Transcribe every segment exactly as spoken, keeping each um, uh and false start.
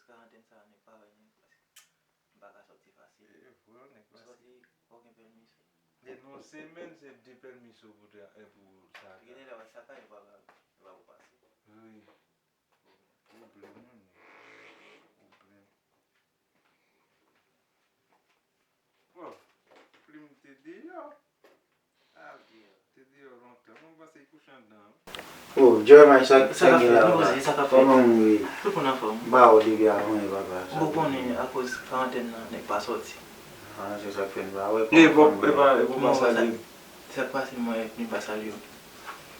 Karantèn sa a, nèg pa bay nèg, paske m pa ka sòti fasil. E vre, nèg pa sòti, pa gen pèmiso. E nan yon semèn, se de pèmiso pou te, e pou sa. Gen de lè, sa ka, e pa, e pa pou pase. Wi. Pwoblèm, wi, men. Pwoblèm. Bon, Plim te deyò. Ah, te deyò lontan. Mwen panse l kouche anndan. Oh, Jeremiah, sa, sa gen la? Sa k ap fèt? Kòman moun ye? Tout moun anfòm. Ba ou depi avan, e papa. Ou konnen, akoz karantèn nan, nèg pa sòti. Ah, se sa k fè n pa wè. E bon, e pa, e pou pa salye. Sa k pase, mwen, li pa salye w.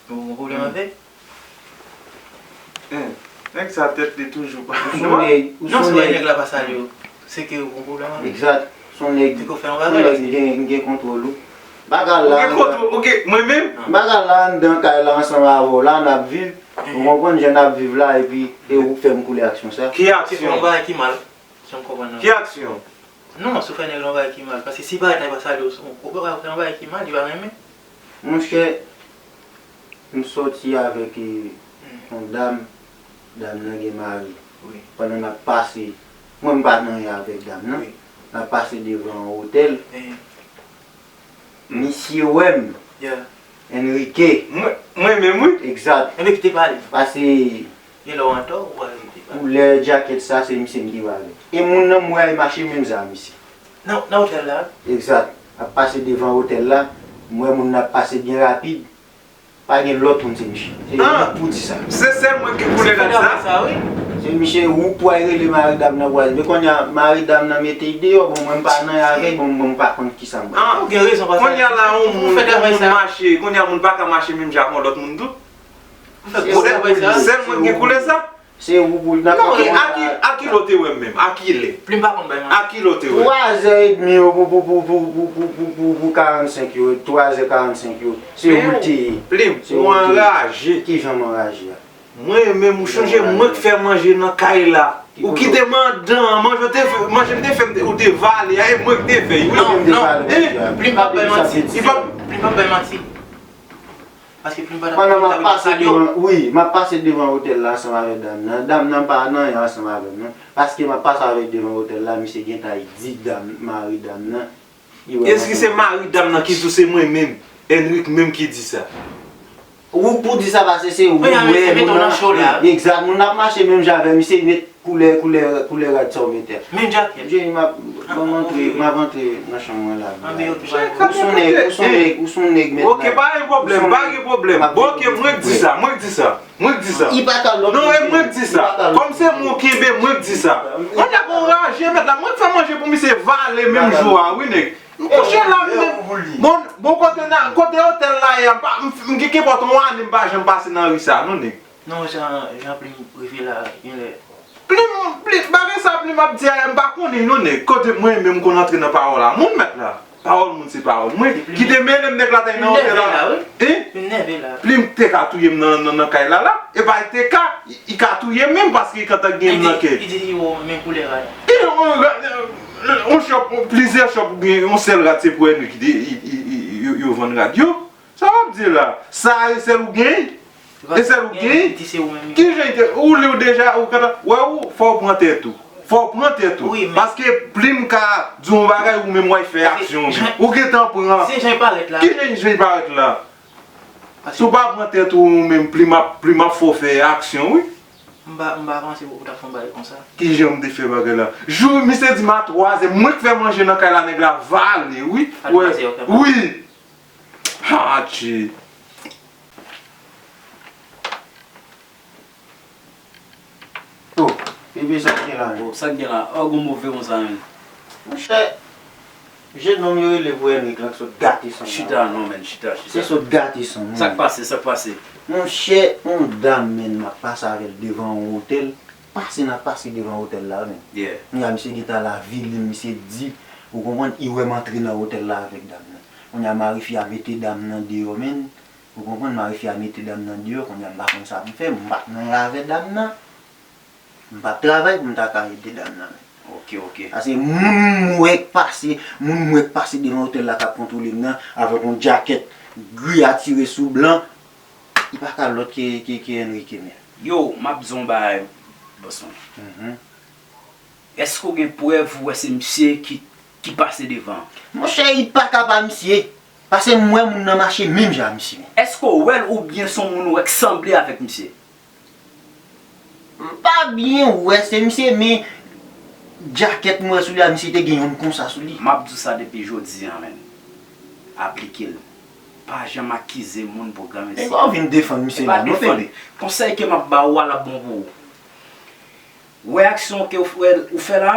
Ou gon pwoblèm avè l? Nèg sa tèt li toujou pa dwat. Ou son nèg, ou son nèg. Non, se pa nèg la pa salye w. Se ke ou gon pwoblèm avè l. Egzat. Son nèg, se ke w fè yon bagay, son nèg gen, gen kontwòl ou. Bagay la, ou gen kontwòl, ok, mwen menm? Bagay la anndan kay la ansanm avè w la, n ap viv. Ou konprann jan n ap viv la, epi e ou k fè m koule aksyon sa. Ki aksyon? Se fè yon bagay ki mal. Jan m konprann nan. Ki aksyon? Non, si w fè nèg la yon bagay ki mal. Paske si parèt la, li pa salye w, ou, ou pa fè yon bagay ki mal, li pa renmen. Monchè, m sòti avèk, eh, yon dam, dam nan gen mari. Wi. Pandan n ap pase, mwen m pa nan anyen avèk dam nan. Wi. N ap pase devan yon otèl. Misye wè m. Yeah. Enrique. Mwen, mwen menm, wi. Egzat. Enben kite pale. Pase. Gen lè w antò, ou pa rete pale. Koulè djakèt sa, se misye m te pale. E moun nan m wè a, e mache menm jan misye. Nan, nan otèl la? Egzat. Ap pase devan otèl la. M wè moun nan ap pase byen rapid. Pa gen lòt moun, se misye. Se ou pou di sa. Se sèl mwen ki koule nan sa. Se misye ou pou al rele mari dam nan pou al. Men kounye a, mari dam nan mete l deyò, bon, mwen m pa nan avè l, bon, bon, m pa konn kisa m pral fè. Ou gen rezon, paske kounye a la, yon moun, yon moun mache, kounye a moun pa ka mache menm jan ak yon lòt moun tou. Ou fè gwo travay sa. Sèl mwen ki koule sa. Se ou pou l nan. Non, e a ki, a ki lè w te wè m menm? A ki lè? Plim pa konn bay manti. A ki lè w te wè m? Twazè edmi yo pou, pou, pou karannsenk yo, twazè karannsenk yo. Se ou l te ye. Plim, ou anraje. Ki jan m anraje a? Mwen menm, ou chonje mwen k fè manje nan kay la. Ou kite m anndan an, manje w te fè, manje m te fè, m te, ou te vale a, e mwen k te fè l, wi. Non, non, Plim p ap bay manti. Plim p ap bay manti. Paske Plim pa t ap, Plim pa t ap salye w. Wi, m ap pase devan otèl la ansanm avèk dam nan. Dam nan pa nan anyen ansanm avè m, non. Paske m ap pase avèk devan otèl la, misye gentan di dam, mari dam nan, li wè m ansanm avè l. Èske se mari dam nan ki di w se mwen menm, Enrique menm ki di sa? Ou pou di sa paske se ou, ou wè moun nan. Egzat, moun nan ap mache menm jan avè misye, met koulè, koulè, koulè rad sa w mete a. Menm djakèt. Jerry, m ap, m ap antre, m ap antre nan chanm mwen la. Ou son nèg, ou son nèg, ou son nèg mentnan. Ok, pa gen pwoblèm, pa gen pwoblèm. Bon, ok, mwen k di sa, mwen k di sa, mwen k di sa. Non, e mwen k di sa. Kòm se mwen w kenbe, mwen k di sa. Mwen t ap anraje, mentnan, mwen k fè manje pou misye vale menm jou a, wi, nèg. M kouche la, m menm. Bon, bon, kote nan, kote otèl la ye a, m pa, m, m gen kenpòt yon ane m pa janm pase nan ri sa, non, nèg. Non, jan, jan Plim rive la, genlè. Plim, Plim, bagay sa Plim ap di a, m pa konnen, non, nèg. Kote mwen menm m konn antre nan pawòl a moun, mèt la. Pawòl moun se pawòl mwen. Kite mele m nèg la t al nan otèl la. Plim nève la, wi. Plim nève la. Plim te ka touye m nan, nan, nan kay la, la. E pa li te ka, li, li ka touye m menm paske li kontan gen m nan kè. Li di, li di, li wè w menm koulè rad. Li wè yon rad, yon chòp, plizyè chòp oubyen yon sèl rad se pou Enrique ki te, yo, yo vann rad yo. Sa w ap di la? Sa e sèl ou genyen? E sèl ou genyen? Ki jan li te, ou li w deja, ou kontan, wè ou, fò w pran tèt ou. Fò w pran tèt ou. Paske Plim ka di yon bagay ou menm w al fè aksyon ou menm. Ou gentan pran. Ki jan li parèt la? Si w pa pran tèt ou ou menm, Plim ap, Plim ap fè w fè aksyon, wi. M pa, m pa panse ou t ap fè yon bagay konsa. Ki jan m te fè bagay la? Jou misye di m a twazè, mwen k fè manje nan kay la, nèg la vale, wi. Wi. Hatchi. Oh, bebe, sa k gen la menm? Oh, sa k gen la? Oh, gon move konsa menm. Monchè, jennonm yo rele pou Enrique la k sot gate san. Chita non, menn, chita, chita. Se sot gate san, menn. Sa k pase, sa k pase? Monchè, yon dam, menn, m ap pase avè l devan yon otèl. Pase n ap pase devan otèl la, menn. Yeah. Kounye a, misye gentan al avili m, misye di, ou konprann, li wè m antre nan otèl la avèk dam nan. Kounye a, mari fi a mete dam nan deyò, menn. Ou konprann, mari fi a mete dam nan deyò, kounye a, m pa konn sa pou m fè, m pa t nan avè dam nan. M p ap travay pou m ta ka ede dam nan, menn. Ok, ok. Paske moun m wè k pase, moun m wè k pase devan otèl la k ap kontwole m nan, avèk yon djakèt gri atire sou blan, li pa ka lòt ke, ke, ke Enrique, menn. Yo, m ap di w yon bagay, bòs mwen. Mhm. Èske w gen prèv ou wè se misye ki, ki pase devan? Monchè, li pa ka pa misye. Paske m wè moun nan mache menm jan a misye. Èske w wè l oubyen se yon moun ou wè k sanble avèk misye? M pa byen wè se misye, men djakèt m wè sou li a, misye te gen yonn konsa sou li. M ap di w sa depi jodi a, menn. Aplike l. Pa janm akize moun pou granmesi. E pa w vin defann misye la non, Fede. Konsèy ke m ap ba ou a l ap bon pou ou. Wè aksyon ke w fè, ou fè la,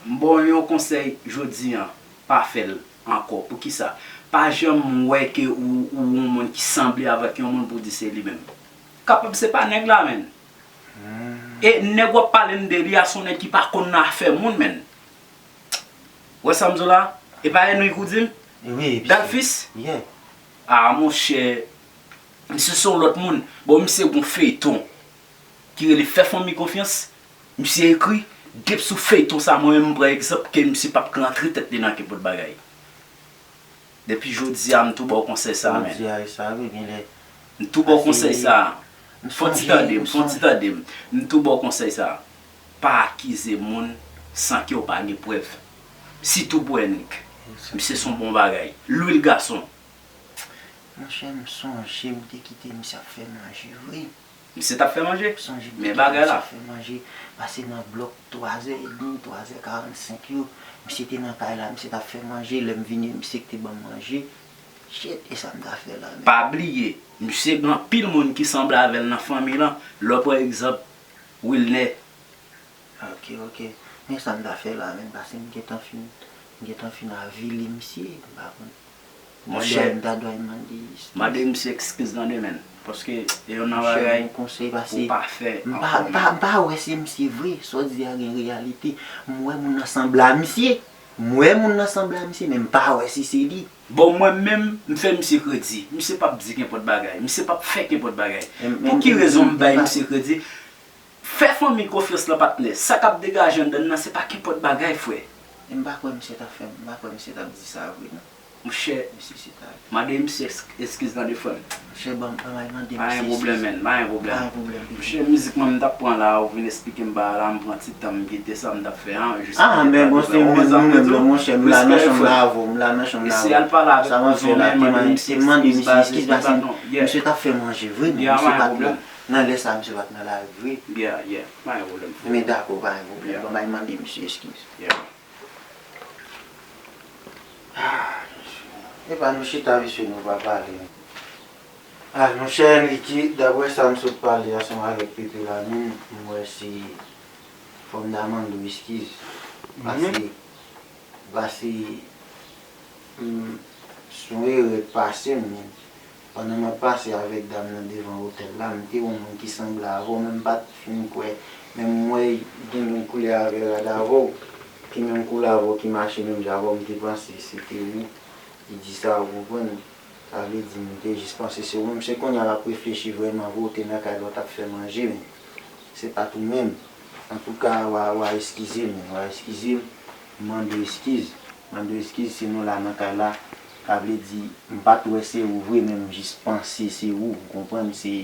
m ba w yon konsèy jodi a, pa fè l ankò. Poukisa? Pa janm wè ke ou, ou yon moun ki sanble avèk yon moun pou w di se li menm. Kapab se pa nèg la, menn. E nèg w ap pale m de li a, se yon nèg ki pa konn nan afè moun, menn. Wè sa m di w la? E pa Henrique ou di m? Wi, Dalfis? Yeah. Ah, monchè, misye se yon lòt moun. Bon, misye gon feyton ki rele Fè Fanmi Konfyans. Misye ekri, depi sou feyton sa, mwen menm, m pran egzanp ke misye p ap ka rantre tèt li nan kenpòt bagay. Depi jodi a, m tou ba w konsèy sa a, menn. Jodi a, e sa vre, genlè. M tou ba w konsèy sa a. Fò w ti tande m, fò w ti tande m. M tou ba w konsèy sa a. Pa akize moun san ke w pa gen prèv. Sitou pou Henrique. Misye se yon bon bagay. Lwil gason. Monchè, m sonje m te kite misye ap fè manje vre. Misye t ap fè manje? Men bagay la. Misye ap fè manje, pase nan blòk twazè edmi, twazè karannsenk yo. Misye te nan kay la, misye t ap fè manje, lè m vini, misye ki te ban m manje. Shit, e sa m ta fè la menm? Pa bliye, misye gen anpil moun ki sanble avè l nan fanmi lan, lè w pran egzanp Wilner. Ok, ok. Men sa m ta fè la menm, paske m gentan fin, m gentan fin avili misye, m pa konn. Monchè, m ta dwe mande eskiz. Mande misye eskiz nan demen l. Paske e youn nan bagay pou w pa fè ankò menm. M pa wè se misye vre, sa w di a gen reyalite. M wè moun nan sanble a misye. M wè moun nan sanble a misye, men m pa wè si se li. Bon, mwen menm, m fè misye kredi. Misye p ap di kenpòt bagay. Misye p ap fè kenpòt bagay. Pou ki rezon m bay misye kredi? Fè fanmi konfyans lan patnè. Sa k ap degaje anndan n nan se pa kenpòt bagay, frè. E m pa kwè misye t ap fè, m pa kwè misye t ap di sa vre non. Monchè, mande misye eskiz tande frè m. Monchè, ban m, ban m al mande misye eskiz. Pa gen pwoblèm, menn, pa gen pwoblèm. Pa gen pwoblèm, baby. Monchè, mizik mwen m t ap pran la, ou vin esplike m bagay la, m pran ti tan m kite sa m t ap fè an, jis pou m ta rive. Ah, men bon, se menm nou menm non, monchè, m la nan chanm la avè w, m la nan chanm la avè w. Sa m ap fè la, te mande misye eskiz, paske misye t ap fè manje vre, men misye pa t nan Nan lè sa a misye pa t nan lari vre. Yeah, yeah. Pa gen pwoblèm, frè. Men dakò, pa gen pwoblèm. Ban m al mande misye eskiz. Yeah. Ah, mesye. Epa nou chita, mesye, nou pa pale. Ah, monchè Enrique, daprè sa m sot pale ansanm avèk Pepe la menm, m wè se fò m ta mande w eskiz. Paske Pase, m, se yon erè k pase m, men pandan m ap pase avèk dam nan devan otèl la, m te wè yon moun ki sanble avè w, men m pa t fin kwè. Men m wè l gen menm koulè avè rad avè w, ki menm koulè avè w, ki mache menm jan avè w, m te panse se te ou ki di sa, ou konprann? Sa vle di m te jis panse se ou menm. Se kounye a m ap reflechi vrèman vre, ou te nan kay la, w t ap fè manje, men se pa t ou menm. Antouka, w a, w a eskize m, w a eskize m. M mande w eskiz. M mande w eskiz, se nou la nan kay la. Sa vle di, m pa t wè se ou vre, men m jis panse se ou, ou konprann? Se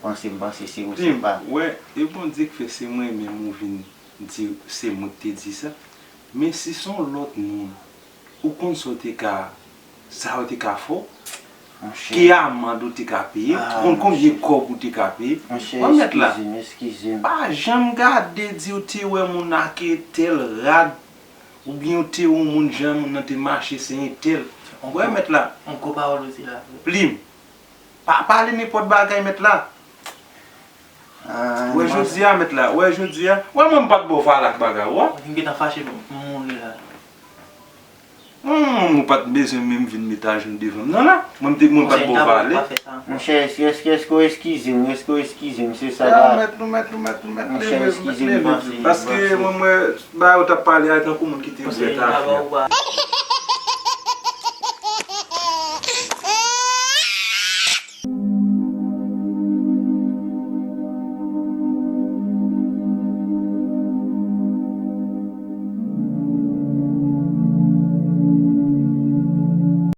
panse m panse se ou, se pa. Wè, e Bondye k fè se mwen menm ou vin di se mwen k te di sa. Men si se yon lòt moun, ou konn sa w te ka, sa yo te ka fè w? Ki amand ou te ka peye? Ou konn konbyen kòb ou te ka peye? Wè mèt la, pa janm gade di w te wè moun ak entèl rad, oubyen w te wè yon moun jan moun nan te mache se entèl. Wè mèt la, plim. Pa pale nenpòt bagay mèt la. Wè jodi a mèt la, wè jodi a. Wè mwen m pa t ba w vale ak bagay ou a. Ou vin gentan fache pou m mouri la. Mwen menm ou pa t bezwen menm vin met ajoun devan m nan la. Mwen m te mwen pa t ba w vale. Monchè, èske, èske, èske w eskize m? Èske w eskize m? Se sa la. Mèt nou, mèt nou, mèt nou, mèt leve, mèt leve. Paske mwen m wè bagay ou t ap pale a tankou moun ki te ouvè ta fi a.